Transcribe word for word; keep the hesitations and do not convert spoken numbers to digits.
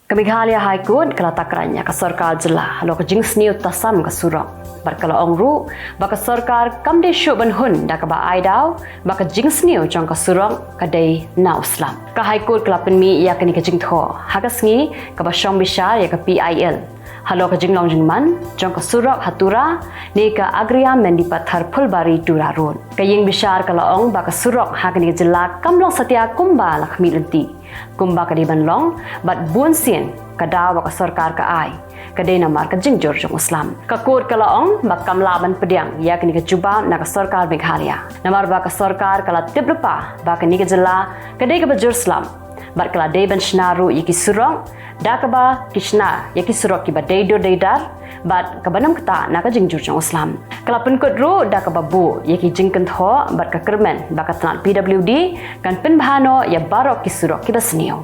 Ka Meghalaya High Court ka la takran ïa ka sorkar jylla halor ka jingsniew tasam ka surok, bad ka la ong ruh ba ka sorkar kam dei shuh ban hun da kaba ai daw ba ka jingsniew jong ka surok ka dei na u slap. Ka High Court ka la pynmih ïa kane ka jingthoh ha ka sngi kaba shong bishar ïa ka P I L halor ka jinglong jingman jong ka surok ha Tura ne ka Agria Mendipathar Phulbari Tura Road. Ka ïing bishar ka la ong ba ka surok ha kane ka jylla kam long satia kumba la khmih lynti, kumba ka dei ban long, bad bun sien ka daw ba ka sorkar ka ai ka dei namar ka jingjur jong u slap. Ka court ka la ong ba kam lah ban pdiang ïa kane ka jubab na ka sorkar Meghalaya, namar ba ka sorkar ka la tip lypa ba kane ka jylla ka dei kaba jur slap, bad ka la dei ban shna ruh ïa ki surok da kaba ki shna ïa ki surok kiba dei dur dei dar bad kaba nam kata na ka jingjur jong u slap. Ka la pynkut ruh da kaba buh ïa ki jingkynthoh bad ka kyrmen ba ka tnat P W D kan pynbha noh ïa baroh ki surok kiba sniew.